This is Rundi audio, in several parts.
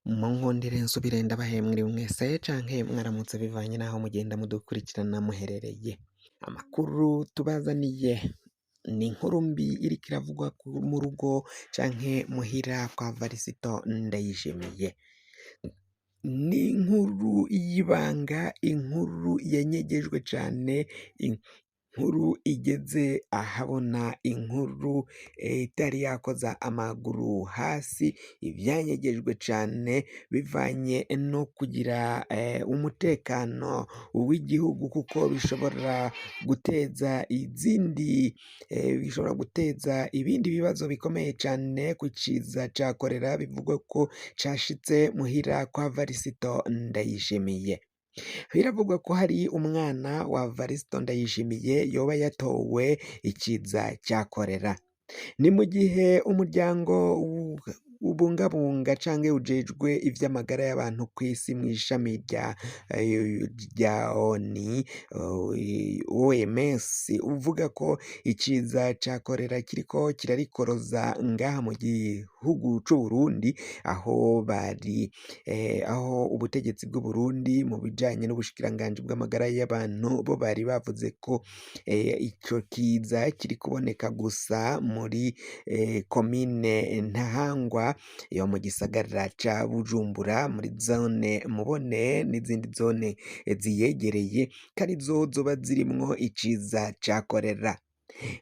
Munkundire nsubire ndabahe mwiriwe mwese canke mwaramutse bivanye n'aho mugenda mudukurikirana muherereye. Amakuru tubazaniye ni inkuru mbi iriko iravugwa mu rugo canke muhira kwa Varisito Ndayishimiye. Ni inkuru y'ibanga, inkuru yanyegejwe cane, inkuru igeze ahabona, inkuru itari yakoza amaguru hasi, ivyanyegejwe cane bivanye no kugira umutekano w'igihugu kuko bishobora guteza izindi bishobora guteza ibindi bibazo bikomeye cane ku ciza ca korera bivugwa ko cashitse muhira kwa Varisito Ndayishimiye. Biravugwa ko hari umwana wa Varisito Ndayishimiye yoba yatowe ikiza ca korera. Ni mu gihe umuryango ubungabunga canke ujejwe ivy'amagara y'abantu kw'isi mw'ishami rya ONU OMS uvuga ko ikiza ca korera kiriko kirarikoroza ngaha mu gihugu c'Uburundi aho bari aho ubutegetsi bw'Uburundi mu bijanye n'ubushikiranganji bw'amagara y'abantu bo bari bavuze ko ico kiza kiri kuboneka gusa muri komine Ntahangwa yo mu gisagara ca Bujumbura muri zone Mubone n'izindi zone ziyegereye ko arizo zoba zirimwo iciza ca korera.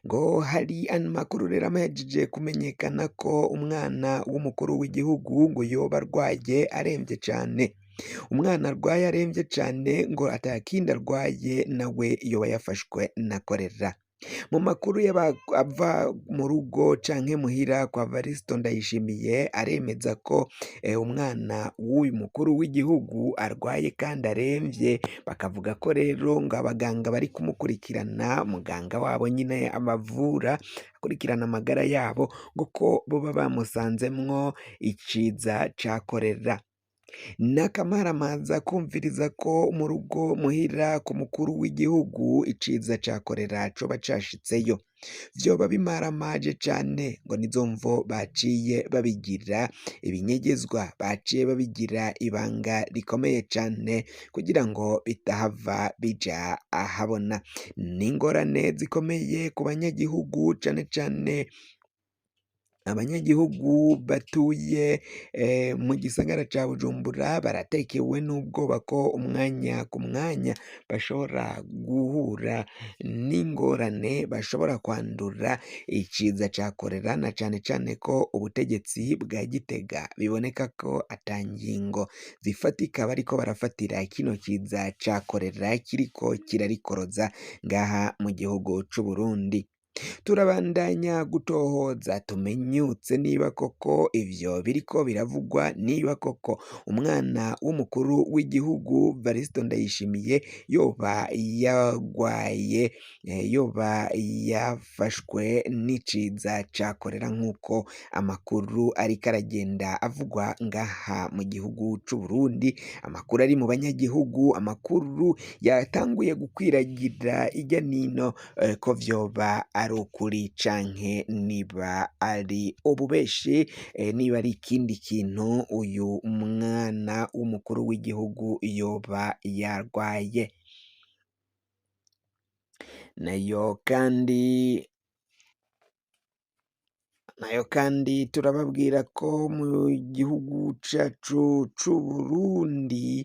Ngo hari amakuru rero ahejeje kumenyekana ko umwana w'umukuru w'igihugu ngo yoba arwaye aremvye cane. Umwana arwaye aremvye cane ngo atakindi arwaye nawe yoba yafashwe na korera. Mu makuru ava mu rugo canke muhira kwa Varisito Ndayishimiye aremeza ko umwana w'uyu mukuru w'igihugu arwaye kandi aremvye, bakavuga ko rero ngo abaganga bari kumukurikirana, muganga wabo nyine abavura akurikirana amagara yabo ngo ko boba bamusanzemwo iciza ca korera. N'akamaramaza kumviriza ko mu rugo muhira ku mukuru w'igihugu iciza ca korera coba cashitseyo. Vyoba bimaramaje cane ngo nizo mvo baciye babigira ibinyegezwa, baciye babigira ibanga rikomeye cane kugira ngo bitahava bija ahabona. N'ingorane zikomeye ku banyagihugu cane cane abanyagihugu batuye mu gisagara ca Bujumbura baratekewe n'ubwoba ko umwanya ku mwanya bashobora guhura n'ingorane, bashobora kwandura ikiza ca korera na cane cane ko ubutegetsi bwa Gitega biboneka ko ata ngingo zifatika bariko barafatira kino kiza ca korera kiriko kirarikoroza ngaha mu gihugu c'Uburundi. Turabandanya gutohoza tumenyutse niba koko ivyo biriko biravugwa, niba koko umwana w'umukuru w'igihugu Varisito Ndayishimiye yoba yagwaye, yoba yafashwe n'iciza ca korera nk'uko amakuru ariko aragenda avugwa ngaha mu gihugu c'Uburundi, amakuru ari mu banyagihugu, amakuru yatanguye gukwiragira irya nino ko vyoba ari ukuri canke niba ari ububeshi, niba ari ikindi kintu uyu mwana w'umukuru w'igihugu yoba yarwaye. Nayo kandi nayo kandi turababwira ko mu gihugu cacu c'Uburundi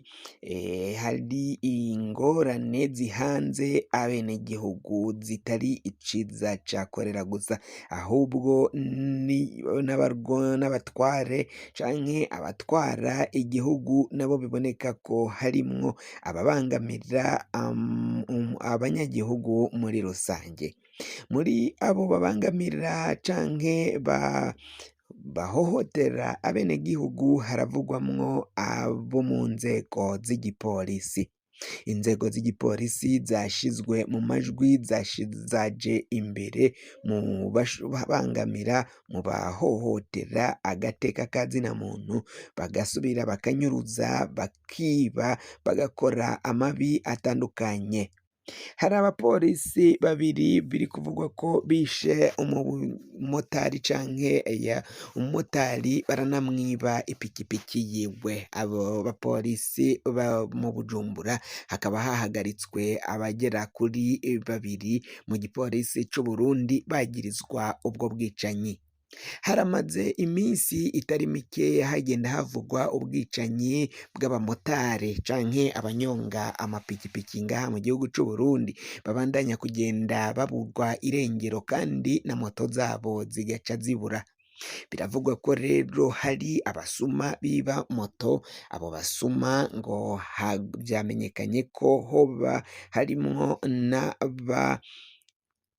hari ingorane zihanze abenegihugu zitari iciza ca korera gusa, ahubwo n'abatware canke abatwara igihugu nabo biboneka ko harimwo ababangamira abanyagihugu muri rusange. Muri abo babangamira canke bahohotera abenegihugu haravugwamwo abo mu nzego z'igipolisi. Inzego z'igipolisi zashizwe mu majwi zaje imbere mu babangamira, mu bahohotera agateka ka zina muntu, bagasubira bakanyuruza, bakiba, bagakora amabi atandukanye. Hari abapolisi babiri biri kuvugwa ko bishe umumotari canke ya umumotari baranamwiba ipikipiki yiwe. Abo bapolisi ba mu Bujumbura hakaba hahagaritswe abagera kuri babiri mu gipolisi c'Uburundi bagirizwa ubwo bwicanyi. Haramaze iminsi itari mikeya hagenda havugwa ubwicanyi bw'abamotari canke abanyonga amapikipiki ngaha mu gihugu c'Uburundi, babandanya kugenda baburwa irengero kandi na moto zabo zigaca zibura. Biravugwa ko rero hari abasuma biba moto, abo basuma ngo vyamenyekanye ko hoba harimwo n'aba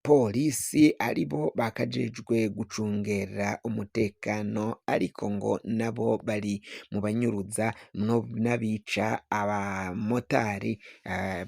polisi aribo bakajejwe gucungera umutekano ariko ngo nabo bari mu banyuruza n'abica abamotari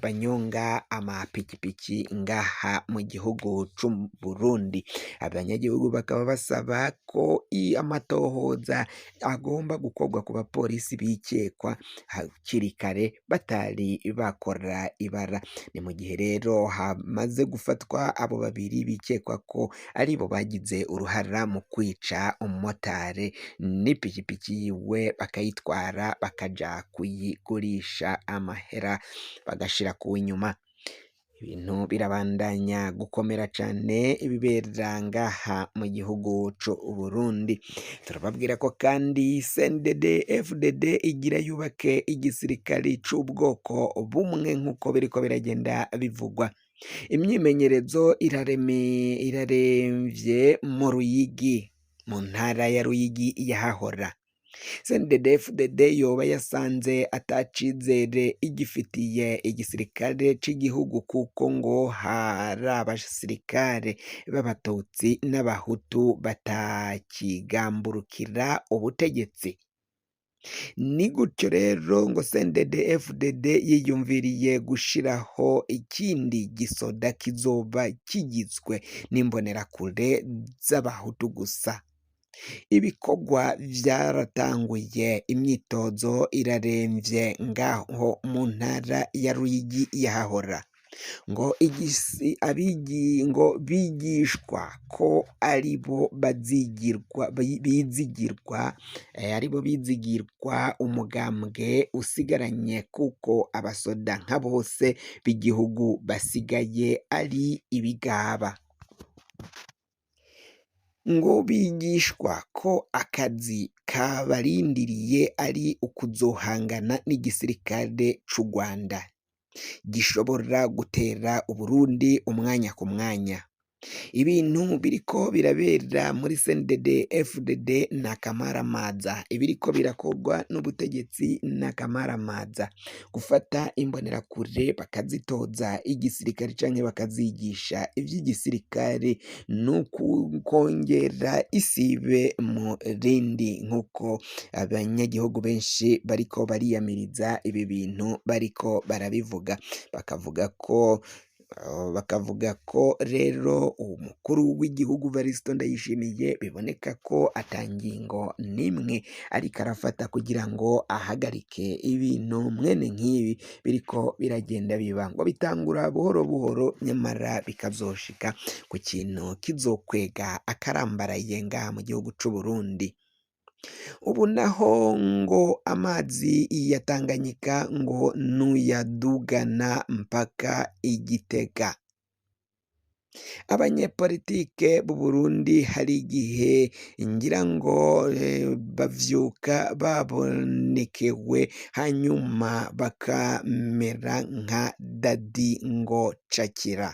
banyonga amapikipiki ngaha mu gihugu c'Uburundi. Abanyagihugu bakaba basaba ko amatohoza agomba gukorwa ku bapolisi bikekwa hakiri kare batari bakora ibara. Ni mu gihe rero hamaze gufatwa abo babiri bikekwa ko aribo bagize uruhara mu kwica umumotari n'ipikipiki yiwe bakayitwara bakaja kuyigurisha amahera bagashira kuw'inyuma. Ibintu birabandanya gukomera cane ibibera ngaha mu gihugu c'Uburundi. Turababwira ko kandi CNDD FDD igira yubake igisirikare c'ubwoko bumwe nk'uko biriko biragenda bivugwa. Imyimenyerezo iraremvye mu Ruyigi, mu ntara ya Ruyigi yahahora. CNDD-FDD yoba yasanze ata cizere igifitiye igisirikare c'igihugu kuko ngo hari abasirikare b'abatutsi n'abahutu batakigamburukira ubutegetsi. Ni gutyo rero ngo CNDD-FDD yiyumviriye gushiraho ikindi gisoda kizoba kigizwe n'imbonerakure z'abahutu gusa. Ibikorwa vyaratanguye, imyitozo iraremvye ngaho mu ntara ya Ruyigi yahahora. Ngo igisi abigi ngo bigishwa ko aribo bazigirwa bizigirwa aribo bizigirwa umugambwe usigaranye kuko abasoda nka bose b'igihugu basigaye ari ibigaba. Ngo bigishwa ko akazi kabarindiriye ari ukuzohangana n'igisirikare c'u Rwanda gishobora gutera Uburundi umwanya ku mwanya. Ibintu biriko birabera muri CNDD FDD na kamaramaza, ibiriko birakorwa n'ubutegetsi na kamaramaza, gufata imbonerakure bakazitoza igisirikare canke bakazigisha ivy'igisirikare n'ukongera isibe mu rindi nk'uko abanyagihugu benshi bariko bariyamiriza ibi bintu bariko barabivuga, bakavuga ko rero umukuru w'igihugu Varisito Ndayishimiye biboneka ko ata ngingo n'imwe ariko arafata kugira ngo ahagarike ibintu mwene nk'ibi biriko biragenda biba, ngo bitangura buhoro buhoro nyamara bikazoshika ku kintu kizokwega akarambaraye ngaha mu gihugu c'Uburundi. Ubu naho ngo amazi ya Tanganyika ngo nuyadugana mpaka i Gitega. Abanyepolitike b'u Burundi hari igihe ngira ngo bavyuka babonekewe hanyuma bakamera nka Dadi ngo cakira.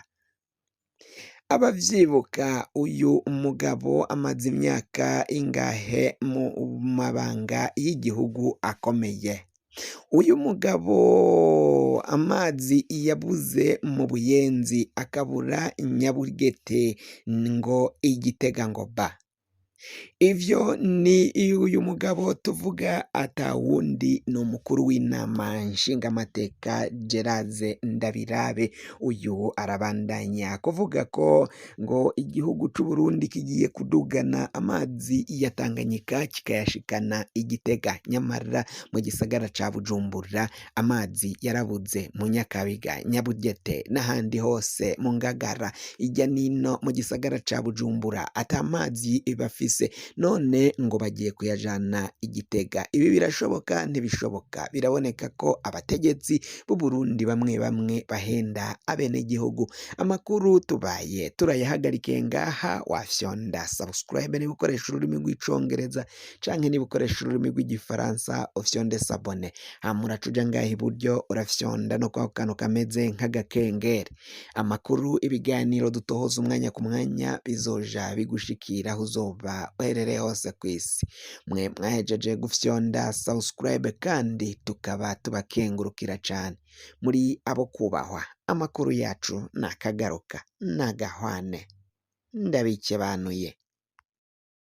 Abavyibuka uyu mugabo amaze imyaka ingahe mu mabanga y'igihugu akomeye. Uyu mugabo amazi yabuze mu Buyenzi akabura Nyabugete ngo i Gitega ngo ba. Ivyo ni uyu mugabo tuvuga atawundi ni umukuru w'inama nshingamateka Geraze Ndabirabe. Uyu arabandanya kuvuga ko ngo igihugu c'Uburundi kigiye kudugana amazi ya Tanganyika kikayashikana i Gitega, nyamara mu gisagara ca Bujumbura amazi yarabuze mu Nyakabiga, Nyabugete n'ahandi hose mu Ngagara, irya nino mu gisagara ca Bujumbura ata mazi bafise, none ngo bagiye kuyajana i Gitega. Ibi birashoboka? Ntibishoboka. Biraboneka ko abategetsi b'u Burundi bamwe bamwe bahenda abenegihugu. Amakuru tubaye turayahagarike ngaha, wafyonda subscribe niba ukoresha ururimi rw'icongereza canke niba ukoresha ururimi rw'igifaransa ufyonde s'abonner, hama uraca uja ngaha iburyo urafyonda no kwako kantu kameze nk'agakengeri. Amakuru, ibiganiro dutohoza umwanya ku mwanya bizoja bigushikira aho uzoba uherereye hose kw'isi. Mwe mwahejeje gufyonda subscribe kandi tukaba tubakengurukira cane, muri abo kubahwa. Amakuru yacu nakagaruka nagahwane, ndabikebanuye.